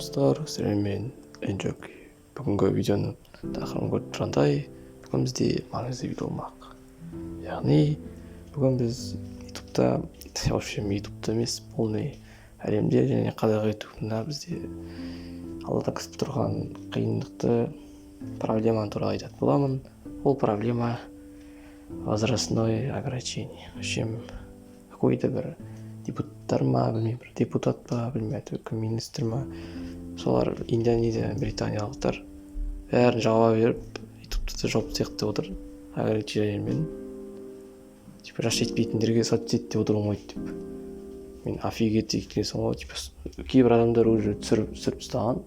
Достар, сіздермен Энджок. Бүгінгі видеоның тақырыбын көріп тұрғандай, бүгін бізде маңызды видео болмақ. Яғни бүгін біз ютубта, в общем, ютубта емес, полный әлемде және қазақ ютубында бізде алда күтіп тұрған қиындықты, проблеманы туралы айтатын боламын. Ол проблема — возрастной ограничение. В общем, какой-то бір депутаттар ма, білмеймін, бір депутат па, білмеймін, әйтеуір кім, министр ма, солар Индия неде, британиялықтар бәрін жаба беріп, ютубты да жауып тастайық деп отыр ограничениемен, типа жас жетпейтіндерге соцсеть деп отыруға болмайды деп. Мен офигеть еткенсің ғой. Типа кейбір адамдар уже түсіріп тастаған,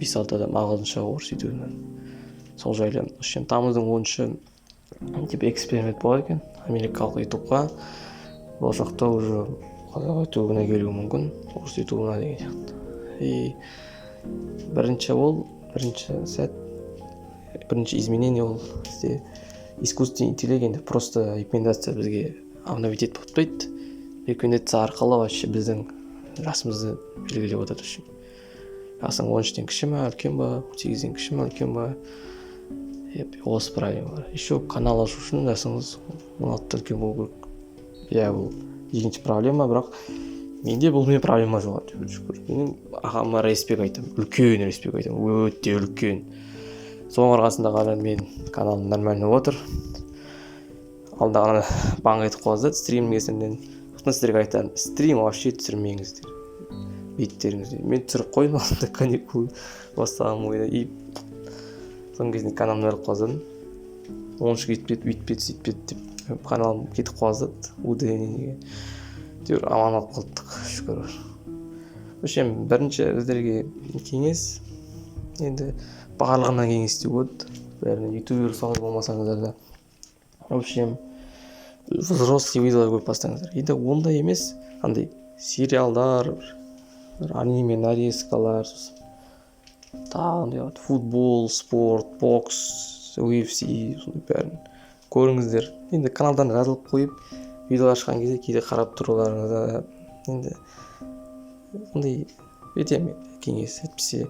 бес алты адам ағылшынша, орыс ютубынан. Сол жайлы. В общем, тамыздың 10-шы типа эксперимент болады екен америкалық ютубқа. Болашақта уже қазақ ютубына келуі мүмкін, орыс ютубына деген сияқты. И бірінші, ол бірінші сәт, бірінші изменение, ол бізде искусственный интеллект енді просто рекомендация бізге обновить етіп отпайды, рекомендация арқылы вообще біздің жасымызды белгілеп отырады. В общем, жасың 13-тен кіші ма, үлкен ба, 18-ден кіші ма, үлкен ба деп. Осы проблема бар. Еще канал ашу үшін жасыңыз 16-тан үлкен болу керек. Иә, бұл екінші проблема. Бірақ менде бұнымен проблема жоқ, шүкір. Менің ағама респект айтамын, үлкен респект айтамын, өте үлкен. Соның арқасында ғана мен каналым нормально болып отыр. Алда ғана бан етіп қалады стрим кесірінен. Сосын сіздерге айтамын: стрим вообще түсірмеңіздер беттеріңізге. Мен түсіріп қойдым алдында, каникул бастаған бойда, и соның кезінде каналым өліп қалды. 13 кетпеді, бүйтпеді, сөйтпеді деп каналым кетіп қала жаздады удалениеге. Әйтеуір аман алып қалдық, шүкір. В общем, бірінші біздерге кеңес, енді барлығына кеңес деуге болады, бәріне, ютубер болсаңыз, болмасаңыздар да. В общем, взрослый видеолар көріп бастаңыздар. Енді ондай емес, андай сериалдар, бір аниме нарезкалар, сосын тағы андай болады, футбол, спорт, бокс, UFC, сондай бәрін көріңіздер. Енді каналдан жазылып қойып, видеолар шыққан кезде кейде қарап тұруларыңызға енді ондай өте кеңес. Әйтпесе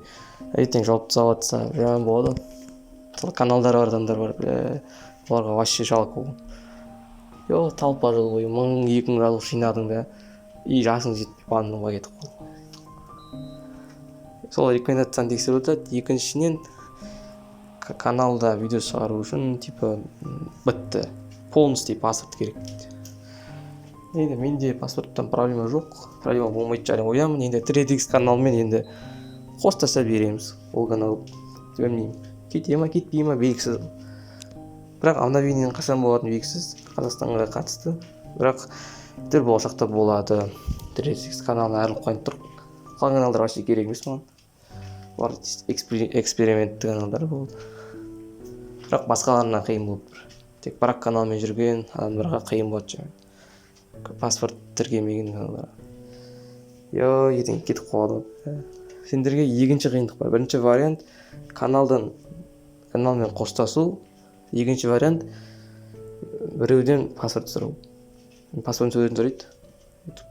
ертең жауып тастап жатса, жаман болады ғой. Мысалы, каналдары бар адамдар бар, бля, оларға вообще жалко ғой. Е, толпа жыл бойы 1000, 2000 жазылушы жинадың да, и жасың жетпей банға кетіп қалдың. Сол рекомендацияны тексеріп отырады. Екіншіден, каналда видео шығару үшін типа бітті, полностью паспорт керек дейді. Енді менде паспорттан проблема жоқ, проблема болмайтын шығар деп ойлаймын. Енді 3DX каналмен енді қоштаса береміз. Ол канал, білмеймін, кете ма, кетпей ма, белгісіз. Бірақ обновлениенің қашан болатыны белгісіз Қазақстанға қатысты, бірақ әйтеуір болашақта болады. 3DX каналына айырылып қойып тұр. Қалған каналдар вообще керек емес маған, олар экспериментті каналдар болды. Бірақ басқаларына қиын болып тұр. Тек бір ақ каналмен жүрген адамдарға қиын болады, жаңағы паспорт тіркелмеген каналдарға. Е, ертең кетіп қалады ғой. Сендерге екінші қиындық бар. Бірінші вариант — каналдан, каналмен қоштасу. Екінші вариант — біреуден паспорт сұрау. Паспортын суретін сұрайды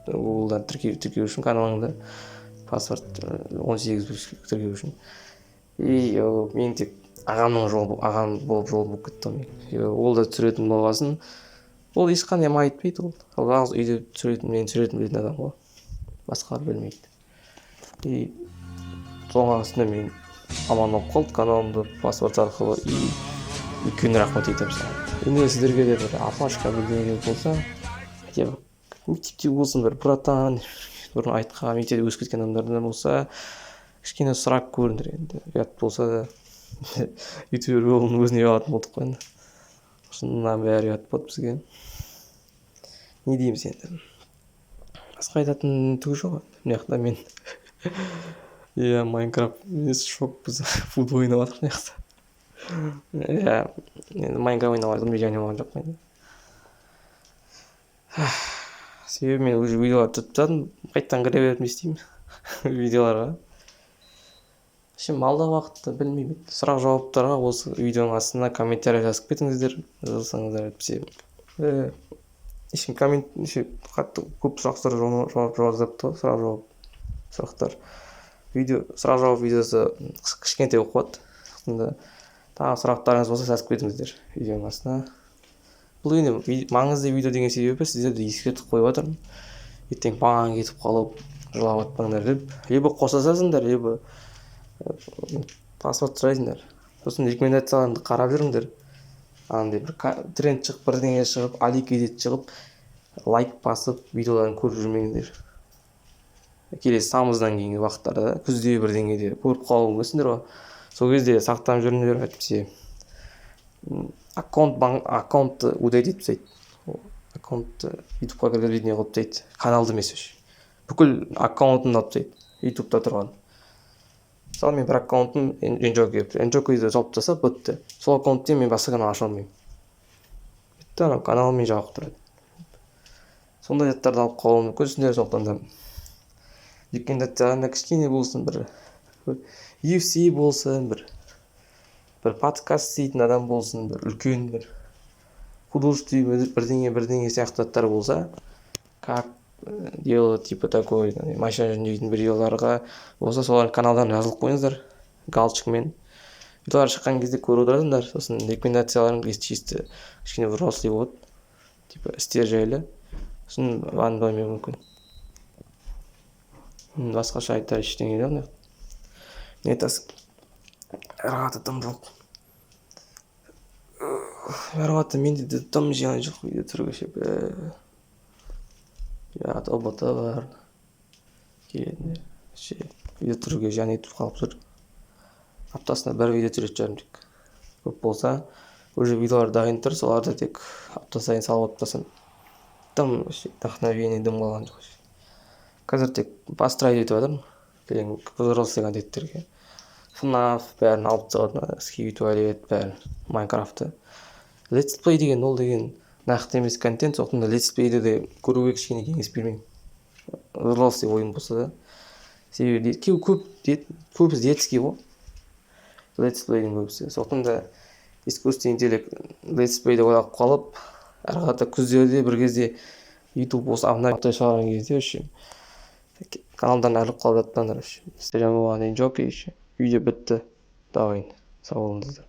гуглдан тіркеу үшін каналыңды, паспорт, 18+ тіркеу үшін. И мен тек ағамның жолы, ағам болып жол болып кетті ғой мен. Ол да түсіретін болғасын, ол ешқандай маған айтпайды. Ол жалғыз үйде түсіретін, мен түсіретін білетін адам ғой, басқалар білмейді. И соның арқасында мен аман болып қалды каналымды паспорт арқылы, и үлкен рахмет айтамын саған. Енді сіздерге де бір апашка бірдеңе болса, хотя бы мектепте болсын, бір братан, бұрын айтқан, мектепте өсіп кеткен адамдардан болса, кішкене сұрап көріңдер. Енді ұят болса да, ютубер болудың өзіне ұялатын болдық қой енді. Осының бәрі ұят болды бізге. Не дейміз енді, басқа айтатын түк жоқ. Мына жақта мен, иә, Майнкрафт емес, шок, біз футбол ойнап жатырмық мына жақта. Иә, енді Майнкрафт ойнап жатырмын, видео ойнамаған жоқпын енді, себебі мен уже видеолар түсіріп тастадым. Қайтадан кіре беріп не істеймін видеоларға? В общем, алдағы уақытта білмеймін. Сұрақ жауаптарға осы видеоның астына комментарий жазып кетіңіздер, жазсаңыздар. Әйтпесе ешкім коммент, қатты көп сұрақтар жауап жазыпты ғой, сұрақ жауап сұрақтар. Видео сұрақ жауап видеосы кішкентай болып қалады. Сондықтан да тағы сұрақтарыңыз болса, жазып кетіңіздер видеоның астына. Бұл енді маңызды видео деген себебі сіздерді ескертіп қойып жатырмын, ертең бан кетіп қалып, жылап жатпаңдар деп. Либо қоштасасыңдар, либо паспорт сұрайсыңдар. Сосын рекомендацияларымды қарап жүріңдер. Андай бір тренд шығып, бірдеңе шығып, али kz шығып, лайк басып, видеоларын көріп жүрмеңдер. Келесі тамыздан кейінгі уақыттарда, күзде бірдеңеде көріп қалуы мүмкінсіңдер ғой. Сол кезде сақтанып жүріңдер, әйтпесе аккаунт, аккаунтты удалить етіп тастайды, аккаунтты Ютубқа кіргізбейтіндей қылып тастайды. Каналды емес, вообще бүкіл аккаунтын алып тастайды Ютубта тұрған. Мысалы, мен бір аккаунтым Энджоки, Энджокиді жауып тастаса, бітті. Сол аккаунтпен мен басқа канал аша алмаймын, бітті, анау каналым жабық тұрады. Сондай заттарды алып қалуы мүмкінсіңдер. Сондықтан да рекомендацияда кішкене болсын, бір UFC болсын, бір подкаст істейтін адам болсын, бір үлкен, бір художественный бірдеңе бірдеңе сияқты заттар болса, как делать, типа такой машина жөндейтін біреуларға болса, солардың каналдарына жазылып қойыңыздар галочкамен. Видеолар шыққан кезде көріп отырасыңдар. Сосын рекомендацияларың чисто кішкене взрослый болады, типа істер жайлы. Сосын бан мүмкін. Басқаша айтар ештеңе жоқ. Не айтасың? Әрі дым жоқ. Әрі менде де дым жиған жоқ видео түсіруге ше. Ұбт бар келетіндер ше, видео түсіруге жан етіп қалып жүр. Аптасына бір видео түсіретін шығармын тек көп болса. Уже видеолар дайын тұр, соларды тек апта сайын салып отырсам. Дым вообще вдохновение, дым қалған жоқ. Қазір тек построить етіп жатырмын кілең взрослый контенттерге. ФНАФ бәрін алып тастаған, скибиди туалет бәрін, Майнкрафтты. Летсплей деген ол деген нақты емес контент, сондықтан да летсплейді де көруге кішкене кеңес бермеймін, взрослый ойын болса да. Себебі көп, көбісі детский ғой летсплейдің көбісі. Сондықтан да искусственный интеллект летсплейді ойлап қалып, әрі қарата күздерде бір кезде Ютуб осы обновить шығарған кезде вообще каналдан айырылып қалып жатпаңдар вообще. Сіздермен болған Енжоки. Еще видео бітті. Давай, сау болыңыздар.